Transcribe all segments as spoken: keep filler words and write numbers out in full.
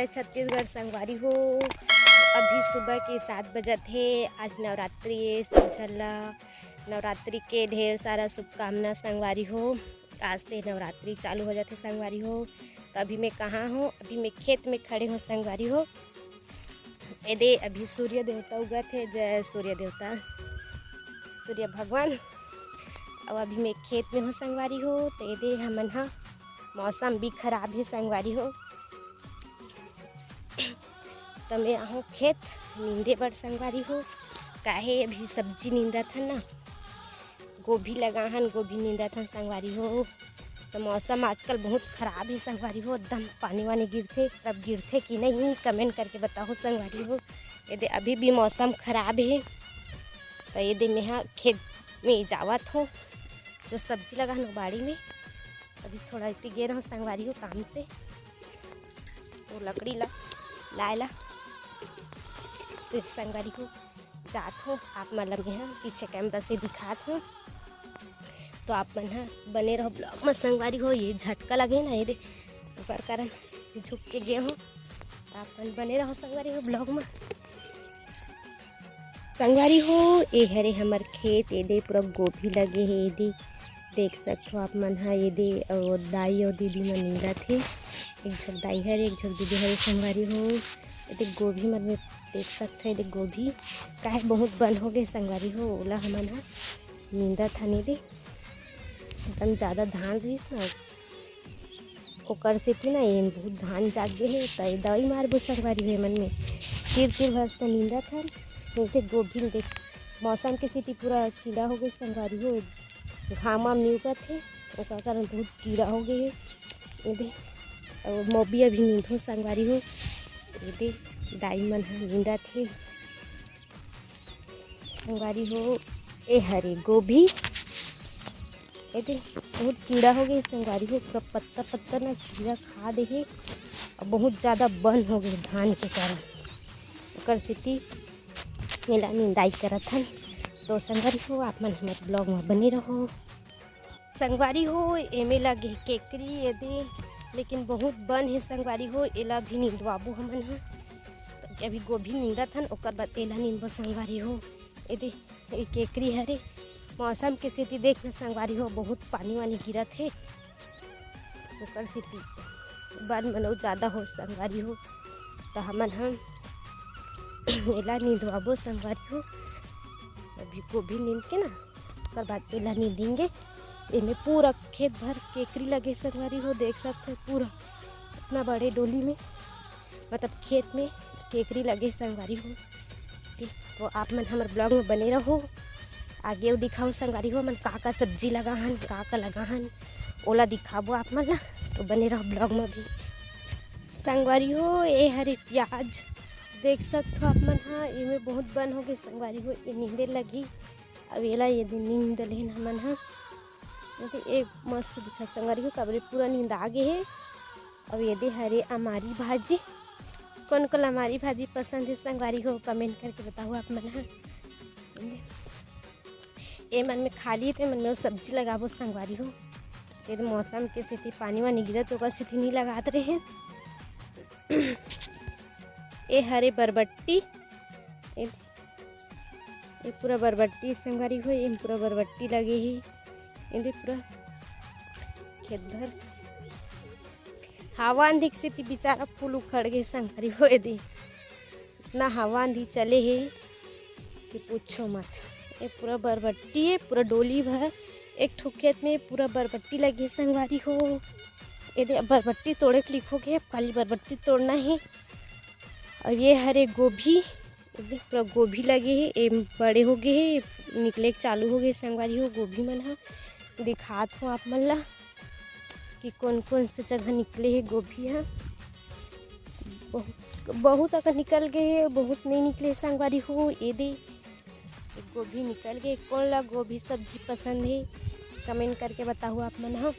छत्तीसगढ़ संगवारी हो, अभी सुबह के सात बजत हे। आज नवरात्रि ए, सब झन ला नवरात्रि के ढेर सारा शुभकामना संगवारी हो। आज से नवरात्रि चालू हो जाथे संगवारी हो। तो अभी मैं कहाँ हूँ? अभी मैं खेत में खड़े हूँ संगवारी हो। एदे अभी सूर्य देवता उगत हे, जय सूर्य देवता, सूर्य भगवान। अब अभी मैं खेत में हूँ संगवारी हो। तो एदे हमन हा, मौसम भी खराब हे संगवारी हो। त मैं आहूँ खेत नींदे बर संगवारी हो, काहे अभी सब्जी नींदत हन ना, गोभी लगा हन, गोभी नींदत हन संगवारी हो। तो मौसम आजकल बहुत खराब हे संगवारी हो, एकदम पानी वानी गिरथे। अब गिरथे कि नहीं, कमेंट करके बताओ संगवारी हो। एदे अभी भी मौसम खराब हे। तो एदे मेहा खेत में जावत हो, जो सब्जी लगा हन बाड़ी में। अभी थोड़ा इति गे रहूँ संगवारी हो काम से, वो लकड़ी ला लाए ला। तो संगवारी हो जात हो, आप मन ला मेहा पीछे कैमरा से दिखात हो। तो आप मन हा बने रहो ब्लॉग में संगवारी हो। ये झटका लगे ना, ये दे, ओकर कारण झुक के गे हो। तो आप मन बने रहो संगवारी हो ब्लॉग में। संगवारी हो, ए हरे हमर खेत, एदे पूरा गोभी लगे हे। एदे देख सकथो आप मन हा, एदे अउ दाई अउ दीदी मन नींदत हे। एक झक दाई हरे, एक झक दीदी हरे संगवारी हो। एदे गोभी मन में देख सकथो, एदे गोभी काहे बहुत बन हो गए संगवारी हो, ओला हमन हा नींदत हन। एदे एकदम ज़्यादा धान रहिस ना, ओकर सेती ना एम बहुत धान जाग गे हे, त ए दवाई मारबो संगवारी हो एमन में। तीर तीर भर से नींदत हन, नहीं ते गोभी में देख, मौसम के सेती पूरा कीड़ा हो गए संगवारी हो, घामा में उगत हे, ओकर कारण बहुत कीड़ा हो गए हे। एदे, अउ मोबिया भी नींदो संगवारी हो, एदे दाई मन ह नींदत हे। संगवारी हो, ए हरे गोभी, एदे बहुत कीड़ा हो गए संगवारी हो, पूरा पत्ता पत्ता ना कीड़ा खा दे हे, अउ बहुत ज़्यादा बन हो गए धान के कारण, ओकर सेती एला निंदाई करत हन। तो संगवारी हो, आप मन हमर ब्लॉग में बने रहो। संगवारी हो, एमे लगे हे केकरी एदे, लेकिन बहुत बन हे संगवारी हो, एला भी निंदवाबो हमन ह। अभी गोभी निंदत हन, ओकर बाद एला निंदबो संगवारी हो। एदे, ए केकरी हरे, मौसम के सेती देख न संगवारी हो, बहुत पानी वानी गिरत हे, ओकर सेती बन मनो ज़्यादा हो संगवारी हो, त हमन ह एला निंदवाबो संगवारी हो। अभी गोभी नींद के ना, ओकर बाद एला नींदेंगे। एमे पूरा खेत भर केकरी लगे संगवारी हो, देख सकते हो पूरा इतना बड़े डोली में, मतलब खेत में केकरी लगे संगवारी हो। ठीक, तो आप मन हमर ब्लॉग में बने रहो, आगे अउ दिखाऊँ संगवारी हो, मन का का सब्जी लगा हन, का का लगा हन, ओला दिखाबो आप मन ला, तो बने रहो ब्लॉग में भी। संगवारी हो, ए हरे प्याज, देख सकत हो आप मन हा, एमे बहुत बन हो गए संगवारी हो, ए नींदे लगी। अब एला ये दिन नींद लेन हमन हा, मतलब ए मस्त दिखत संगवारी हो, काबरे पूरा नींद आ गए हे। अब ये दे हरे अमारी भाजी, कौन कौन अमारी भाजी पसंद है संगवारी हो, कमेंट करके बताओ आप मन हा। ए मन में खाली ते मन में सब्जी लगाबो संगवारी हो, ये मौसम के सेती पानी वानी गिरत ओकर सेती नहीं लगात रहे। ए हरे बरबट्टी, ए, ए पूरा बरबट्टी संगवारी हो, ए पूरा बरबट्टी लगे ही, एदे पूरा खेत भर हवा आंधी के सेती बेचारा फूल उखड़ गए संगवारी हो। एदे इतना हवा आंधी चले हे कि पूछो मत। ये पूरा बरबट्टी है, पूरा डोली भर एक ठो खेत में पूरा बरबट्टी लगी संगवारी हो। एदे अब बरबट्टी तोड़े के लिखोगे, अब काली बरबट्टी तोड़ना है। और ये हरे गोभी, ये देख, पूरा गोभी लगे हे, ए बड़े हो गए हे, निकले के चालू हो गए संगवारी हो गोभी मन ह। दिखात हो आप मन ला कि कौन कौन से जगह निकले हे गोभी ह। बहुत, बहुत अगर निकल गए हे, बहुत नहीं निकले संगवारी हो। ये दे, एक गोभी निकल गए। कौन ला गोभी सब्जी पसंद है, कमेंट करके बताओ आप मन ह।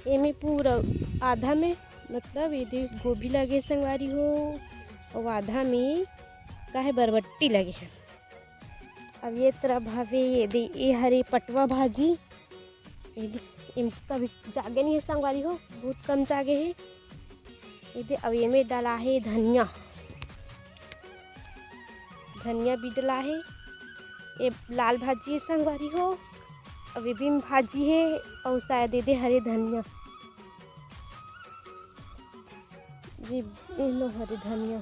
एमे पूरा आधा में, मतलब ये दे गोभी लगे संगवारी हो, और आधा में काहे बरबट्टी लगे है। अब ये तरफ हवे, ये दे, ये हरे पटवा भाजी, ये दे, इम कभी जागे नहीं है संगवारी हो, बहुत कम जागे है। एदे, अब एमे डला हे धनिया, धनिया भी डला हे। ये लाल भाजी हे संगवारी हो, अब ये भी भाजी हे, और शायद एदे हरे धनिया जी, एनो हरे धनिया,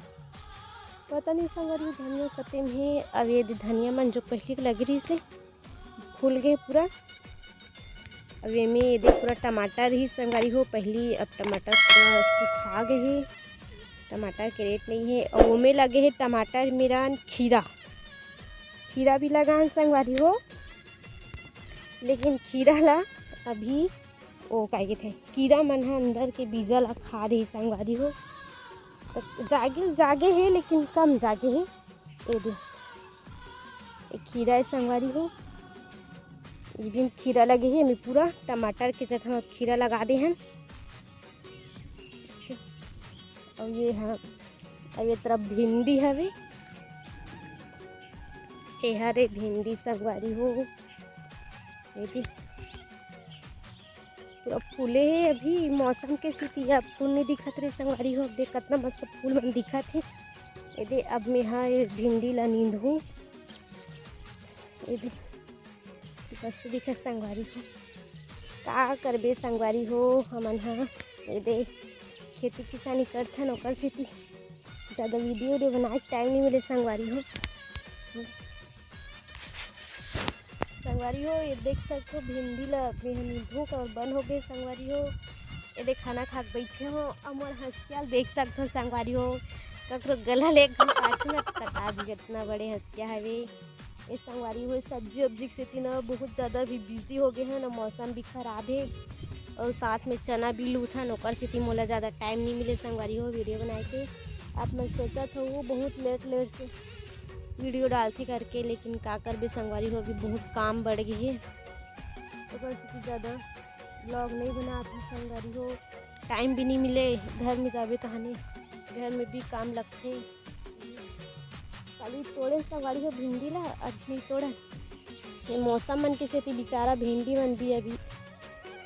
पता नहीं संगवारी हो धनिया कते में हे। अब ये दे धनिया मन जो पहली के लगे रहिस हे, फूल गए पूरा। अब एमे ये दे पूरा टमाटर ही संगवारी हो, पहली अब टमाटर पूरा सुखा गए हे, टमाटर के रेट नहीं है। और ओमे लगे हे टमाटर मेरन खीरा, खीरा भी लगा हे संगवारी हो, लेकिन खीरा ला अभी ओ का कहिथे, कीरा मन ह अंदर के बीजा ला खा दे संगवारी हो। त जागे, जागे हे लेकिन कम जागे हे। ए दे, ए खीरा हे संगवारी हो, ये भी खीरा लगे हे। एमे पूरा टमाटर के जगह खीरा लगा दे हन। और ये हा, अब ये तरफ भिंडी हवे, ए हरे भिंडी संगवारी हो। ये भी पूरा फूले हे। अभी मौसम के सेती अब फूल नहीं दिखत रे संगवारी हो। अब देख कतना मस्त फूल मन दिखत हे। ये दे अब मैं हा ये भिंडी ला नींदहूँ। ये दे मस्त दिखत संगवारी हो। का करबे संगवारी हो, हमन हा ये दे खेती किसानी करथन, ओकर सेती ज़्यादा वीडियो वीडियो बनाए के टाइम नहीं मिले संगवारी हो। संगवारी हो, ये देख सकथो भिंडी ला मेंहा नींदहूँ काबर बन हो गए संगवारी हो। ये दे खाना खा के बैठे हो, अउ मोर हंसिया ल देख सकथो संगवारी हो, ककरो गला ले एकदम काटू ना त कटा जी, इतना बड़े हंसिया हवे। ये संगवारी हो, सब्जी उब्जी के सेती ना बहुत ज़्यादा भी बिजी हो गए हन, मौसम भी खराब हे और साथ में चना भी लूथन, ओकर सेती मोला ज़्यादा टाइम नहीं मिले संगवारी हो वीडियो बनाए के। आप मन सोचत हो वो बहुत लेट लेट से वीडियो डालथे करके, लेकिन का करबे संगवारी हो, अभी बहुत काम बढ़ गए हे, ओकर सेती ज़्यादा ब्लॉग नहीं बनात हन संगवारी हो। टाइम भी नहीं मिले, घर में जाबे तहाने घर में भी काम लगथे। अभी तोड़े संगवारी हो भिंडी ला, अभी नहीं तोड़न। ये मौसम मन के सेती बेचारा भिंडी मन भी अभी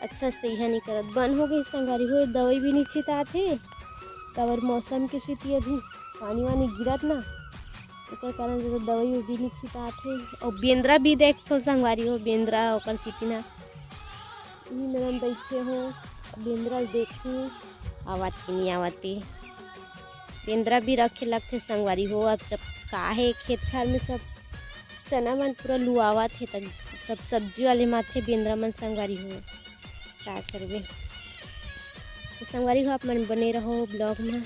अच्छा से इहा नहीं करत, बन हो गई संगवारी हो, दवाई भी नहीं छितात हे, काबर मौसम के सेती अभी पानी वानी गिरत ना, ओकर कारण से दवाई भी नहीं छितात हे। और बेंदरा भी देखथो संगवारी हो, बेंदरा ओकर सेती ना इही मेरन बैठे हो, बेंदरा ल देखहूँ, आवत कि नहीं आवत हे। बेंदरा भी रखे लगथे संगवारी हो। अब जब का हे, खेत खार में सब चना मन पूरा लुआवत हे, त सब सब्जी वाले माथे बेंदरा मन संगवारी हो, का करबे। तो संगवारी हो, आप मन बने रहो ब्लॉग में।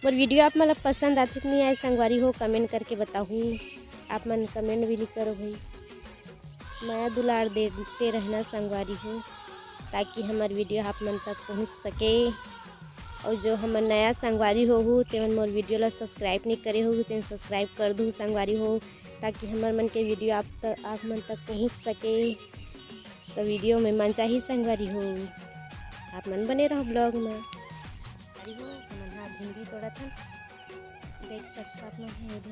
मोर वीडियो आप मन ला पसंद आथे कि नहीं आए संगवारी हो, कमेंट करके बताहू। आप मन कमेंट भी नहीं करो भाई। मया दुलार देते रहना संगवारी हो, ताकि हमर वीडियो आप मन तक पहुँच सके। और जो हमर नया संगवारी होहू, तेमन मोर वीडियो ला सब्सक्राइब नहीं करे होहू, तेन सब्सक्राइब कर दू संगवारी हो, ताकि हमर मन के वीडियो आप त-, आप मन तक पहुँच सके। तो वीडियो में मन चाही संगवारी हो, आप मन बने रहो ब्लॉग में। संगवारी हो, हमन हा भिंडी तोड़त हन, देख सकत आप मन हे एदे।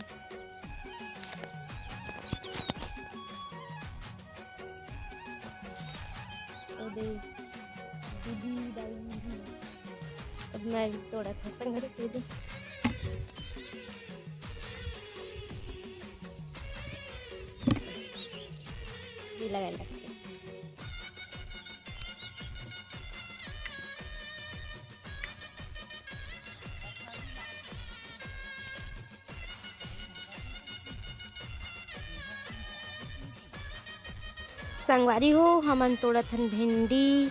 ओ दे, दीदी, दाई, दीदी। अब मैं भी तोड़त हँव संगवारी हो। ये लगाए लगथे। संगवारी हो, हमन तोड़त हन भिंडी।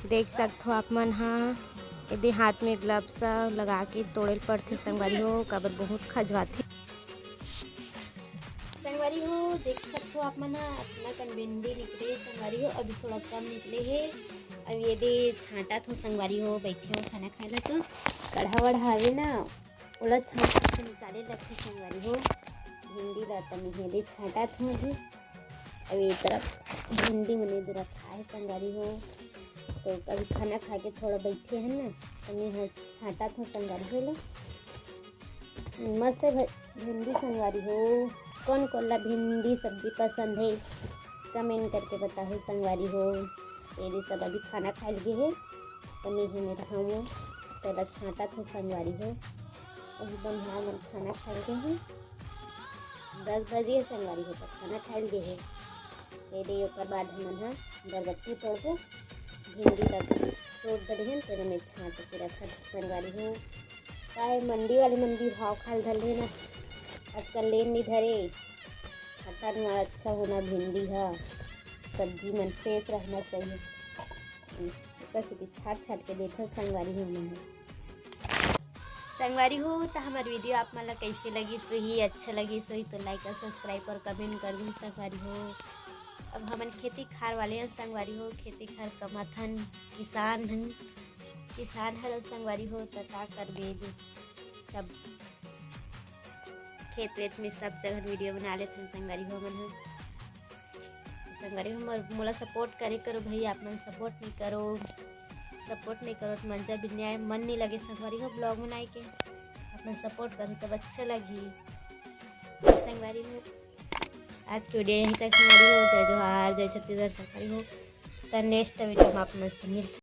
देख सकथो आप मन हा, एदे हाथ में ग्लव्स लगा के तोड़े ल पड़थे संगवारी हो, काबर बहुत खजवाथे। संगवारी हो, देख सकथो आप मन हा, अतना कन भिंडी निकले संगवारी हो, अभी थोड़ा कम निकले हे। अब एदे छांटत हों संगवारी हो, बैठे हों खाना खाए ला तो कढ़ा वढ़ा हवे ना, ओला छांट के निकाले लगथे संगवारी हो। भिंडी ला त मैं एदे छांटत हों अभी। अब ये तरफ भिंडी मन ए दे रखाए हे संगवारी हो। तो अभी खाना खा के थोड़ा बैठे हन ना, त मैं ह छांटत हों संगवारी हो ले। मस्त हे भ-, भिंडी संगवारी हो। कौन कौन ला भिंडी सब्जी पसंद हे, कमेंट करके बताहू संगवारी हो। एदे सब अभी खाना खाए ल गे हे। त मैं हे मेर हवं, तेला छांटत हो संगवारी हो। अभी बनिहार मन खाना खाए गे हे, दस बजे संगवारी हो, त खाना खाए गे हे। ये दे, ओकर बाद हमन ह बरबट्टी तोड़बो। भिंडी ला तोड़ डरे हन, तेला मैं छांट के रखत संगवारी हो। काहे मंडी वाले मन भी भाव खाल धर लेना, आजकल लेन नहीं धरे। खट्टा नुआ अच्छा होना, भिंडी ह, सब्जी मन फ्रेश रहना चाहिए। ओकर सेती छाट छाट के देथन संगवारी हो मन। संगवारी हो, त हमर वीडियो आप मन ला कैसे लगिस होही, अच्छा लगिस होही तो लाइक और सब्सक्राइब और कमेंट कर दू संगवारी हो। अब हमन खेती खार वाले हन संगवारी हो, खेती खार कमाथन, किसान हन, किसान हर संगवारी हो, त का करबे दे, सब खेत वेत में सब जगह वीडियो बना लेथन संगवारी हो मन ह। संगवारी हो, मोर, मोला सपोर्ट करे करो भाई, आप मन सपोर्ट नहीं करो, सपोर्ट नहीं करो तो मंजा बिन्ने आए, मन नहीं लगे संगवारी हो ब्लॉग बनाए के। आप मन सपोर्ट करो तब अच्छा लगही। तो संगवारी हो, आज के वीडियो यहीं तक संगवारी हो। जय जोहार, जय छत्तीसगढ़ संगवारी हो। त नेक्स्ट वीडियो में आप मन से मिलते